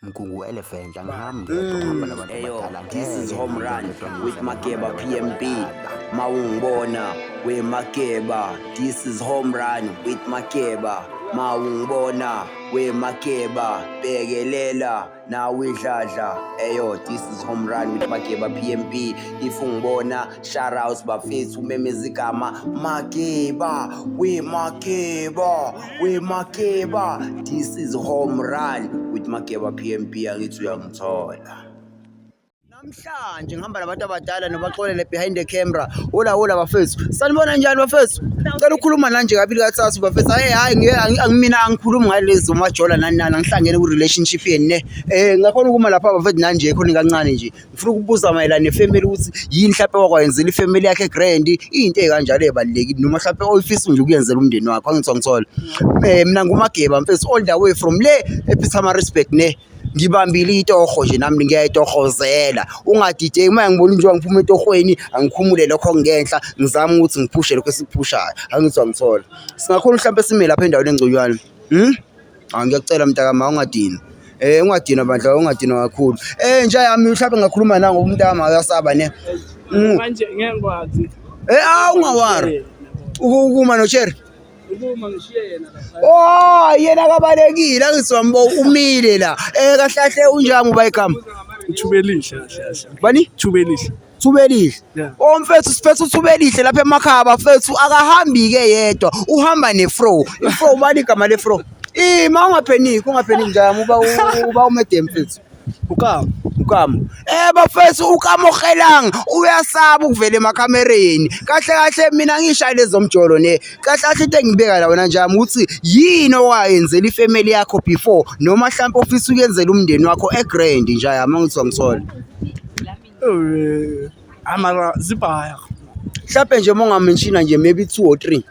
Mgungu elephant angihambi ngedwa ngihamba nabantu Eyo, abadala. This is Ngeke Home ngihambe Run ngedwa with ngihamba Mageba nabantu PMB. abadala. Mawungibona we Mageba. This is Home Run with Mageba. Mawungibona we Mageba. Bekelela nawe idladla. Eyo, this is Home Run with Mageba PMB. If ungibona, shout out bafethu, umemeza igama Mageba, we Mageba, we Mageba. This is Home Run with Mageba PMB. Angithi uyangithola. Namhlanje ngihamba nabantu abadala nobaxolele behind the camera. Hola hola bafethu. Sanibona njani bafethu? Ngicela ukukhuluma nanje kabili kathathu bafethu. Hayi hayi mina angikhulumi ngalezi umajola nani nani, angihlangene ku relationship yeni ne. Ngakhona ukuma lapha bafethu nanje khona kancane nje. Ngifuna ukubuza mayelana nefamily ukuthi yini mhlawumbe wakwayenzela ifamily yakhe grand, into ezikanjalo ezibalulekile noma mhlawumbe oyifisa nje ukuyenzela umndeni wakho, angithi ngithola. Mina nguMageba mfethu, all the way from le ePietermaritzburg ne. Ngibambile itoho nje nami ngiyayitohozela. Ungadideki uma ngibona nje ngiphuma etohweni, angikhumule lokho okungenhla, ngizame ukuthi ngiphushe lokho esikuphushayo. Angithi ngithola. Singakhona mhlawumbe sime lapha endaweni engconywana. Ah, ngiyakucela mntakama, ungadinwa. Ungadinwa bandla, ungadinwa kakhulu. Nje yami mhlawumbe ngakhuluma na ngoba umntakama uyasaba ne. Manje ngeke ngikwazi. Ah, ungawari. Ukuma no Cherry. Ukuma ngishiye yena lapha. Oh, yena kabalekile, angithi wambo umile la. Kahle kahle unjani uba igama? Uthubelihle kahle kahle. Bani? Thubelihle. Thubelihle. Yeah. Oh mfethu, siphethe uThubelihle lapha emakhaya bafethu, akahambi ke yedwa, uhamba nefro. Ifro ubani igama lefro? Ma ungapheniki, ungapheniki njalo uba umedem mfethu. Ukamo. Ukamo. Bafethu, uKamo Helang uyasaba ukuvela emakhamereni. Kahle kahle mina ngishaya lezo mjolo ne. Kahle kahle into engibeka la wena njami ukuthi yini owayenzela ifamily yakho before noma mhlawumbe ofisa ukuyenzela umndeni wakho egrand nje yami, angithi ngithola. Amara zibhaya. Mhlawumbe nje uma ungamenshina nje maybe 2 or 3.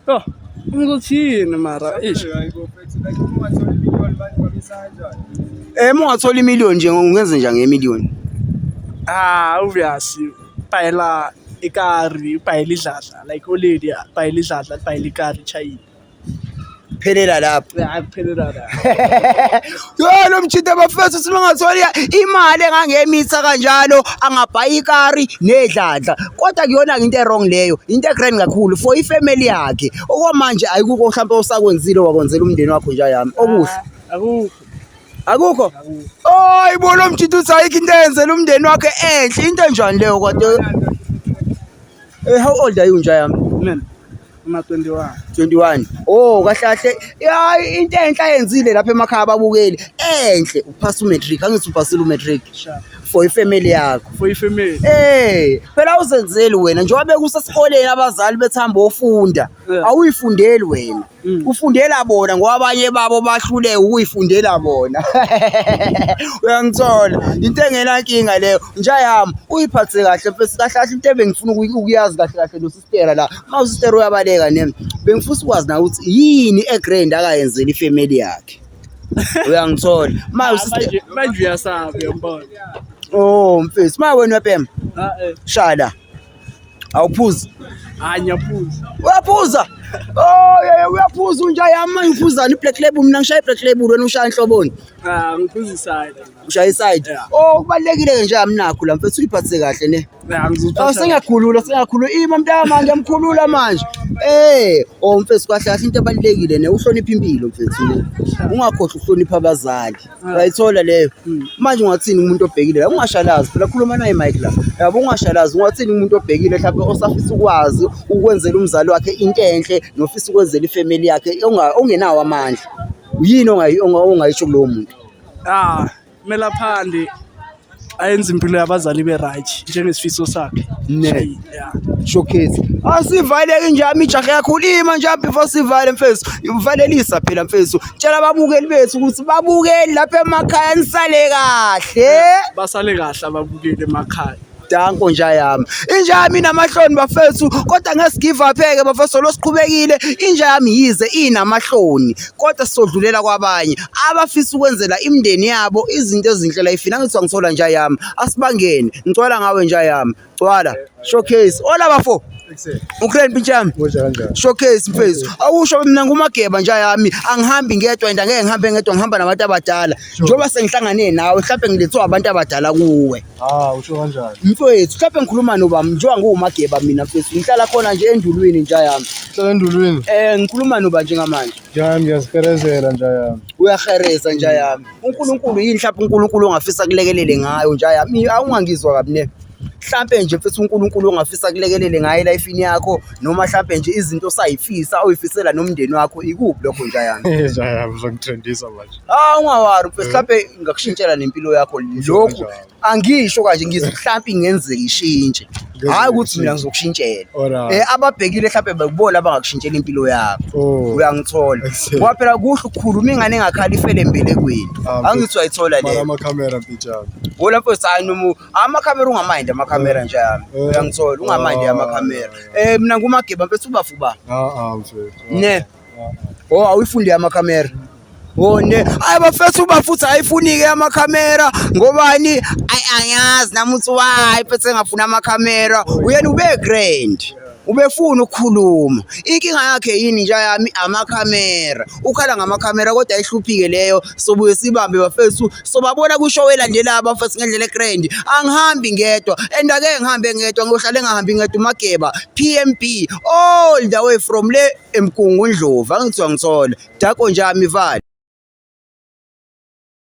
Oh, ngizothini mara ish. Uma ungathola imillion nje ungenza njani ngemillion? Ah, obviously bhayela ikari, bhayela idladla, like olady bhayela idladla, bhayela ikari chayini. Phelela lapho. Ya, kuphelela la. Yo lo mjita bafethu, uthi mangathola imali engangemitha kanjalo angabhayi ikari nedladla. Kodwa kuyona into e-wrong leyo, into e-grand kakhulu for ifamily yakhe. Okwamanje ayikukho mhlawumbe osakwenzile wakwenzela umndeni wakho nje yami. Okuhle. Akukho. Akukho. Oh, ibona umjita uthi ayikho into eyenzela umndeni wakhe enhle. Into enjani leyo kodwa? How old are you nje yami? Mina una 21. 21. Oh, kahle kahle. Hayi, into enhle ayenzile lapha emakhaya ababukeli. Enhle uphasa umatric, angithi uphasile umatric. Sharp. For ifamily yakho. For ifamily. Phela awuzenzeli wena njengoba bekusesikoleni abazali bethamba ofunda. Awuyifundeli wena. Ufundela bona ngoba abanye babo bahluleka ukuyifundela bona. Uyangithola? Into engenankinga leyo. Nja yami uyiphathe kahle mfethu, kahle kahle into ebengifuna ukuyazi kahle kahle no sister la. Uma usister uyabaleka ne. Bengifisa ukwazi na ukuthi yini egrand akayenzela ifamily yakhe. Uyangithola? Ma usister Manje uyasaba uyambona. Oh mfethu, ma wena uyabhema. Ah eh. Shala. Awuphuzi? Hayi, ngiyaphuza. Uyaphuza? Oh yeah, uyaphuza unja yami, manje uphuzani i-Black Label? Mina ngishaya i-Black Label, wena ushaya inhloboni. Ah, ngiphuza iside. Ushaya iside. Yeah. Oh, kubalekile ke nje yami nakho la mfethu, uyiphathe kahle ne. Yeah, ngizophatha. Oh, sengiyakhulula, sengiyakhulula. Ima mntama, ngiyamkhulula manje. Oh mfethu, kahle kahle into ebalekile ne, uhlonipha impilo mfethu ne. Ungakhohlwa ukuhlonipha abazali. Uyayithola leyo. Manje ungathini umuntu obhekile la? Ungashalazi phela, khuluma naye mic la. Yabo, ungashalazi, ungathini umuntu obhekile mhlawumbe osafisa ukwazi ukwenzela umzali wakhe into enhle nofisa ukwenzela ifamily yakhe ongenawo amandla. Yini ongayisho kulowo muntu? Ah, kumele aphande ayenze impilo yabazali be right njengesifiso sakhe. Ne. Yeah. Showcase. Asivaleke nje ami ijahe kakhulu ima nje before sivale mfethu. Uvalelisa phela mfethu. Tshela ababukeli bethu ukuthi babukeli lapha emakhaya nisale kahle. Basale kahle ababukeli emakhaya. Danko nja yami. Inja yami inamahloni bafethu, kodwa ngeke give up ke bafethu, lo siqhubekile. Inja yami yize inamahloni, kodwa sizodlulela kwabanye abafisa ukwenzela imindeni yabo izinto ezinhle la ifina. Ngithi ngithola nja yami. Asibangene. Ngicela ngawe nja yami. Gcwala. Showcase. Hola bafo. Ukraine mpintshami. Kusho kanjani? Showcase mfethu. Awusho mina ngumageba nje yami. Angihambi ngedwa and angeke ngihambe ngedwa ngihamba nabantu abadala. Njengoba sengihlangane nawe mhlawumbe ngilethwa abantu abadala kuwe. Ah, usho kanjani? Mfethu, mhlawumbe ngikhuluma nobami njengoba ngiwumageba mina mfethu. Ngihlala khona nje endulwini nje yami. Hlala endulwini. Eh ngikhuluma noba njengamanje. Njami ngiyaziperezela nje yami. Uyahereza nje yami. uNkulunkulu yini mhlawumbe uNkulunkulu ongafisa kulekelele ngayo nje yami. Awungangizwa kabi ne. Mhlampe nje mfethu uNkulunkulu ongafisa kulekelele ngayo elifini yakho noma mhlampe nje izinto osayifisa oyifisela nomndeni wakho ikuphi lokho nje yami. Nje yami uzongitrendisa manje. Ah ungawari mfethu mhlampe ngakushintshela nempilo yakho lokhu angisho kanje ngithi mhlampe ingenzeka ishintshe. Hayi ukuthi mina ngizokushintshela. Alright. Eh ababhekile mhlampe bekubona abangakushintshela impilo yakho. Oh. Uyangithola. Excellent. Ngoba phela kuhle ukukhuluma ingane engakhali ifele embelekweni. Ah, Angithi uyayithola Mara leyo. amakhamera mpintshami. Wona mfethu hayi noma amakhamera ungamayindi amakhamera nje yami. Eh. Uyangithola ungamayindi Ah. amakhamera. Eh mina ngumageba mfethu ubafuba. Ah ah mfethu. Ne. Oh awuyifundi amakhamera. Oh ne. Hayi bafethu uba futhi ayifuni ke amakhamera ngobani? Ayi angazi nami uthi why mfethu engafuna amakhamera. Uyena ube grand. Ubefuna ukukhuluma. Inkinga yakhe yini nje yami amakhamera. Ukhala ngamakhamera kodwa ayihluphike leyo sobuye sibambe bafethu sobabona kushow elandela bafethu ngendlela egrand. Angihambi ngedwa and ake ngihambe ngedwa ngiyohlala engahambi ngedwa uMageba PMB all the way from le eMgungundlovu angithiwa ngithola. Dako nje amivali.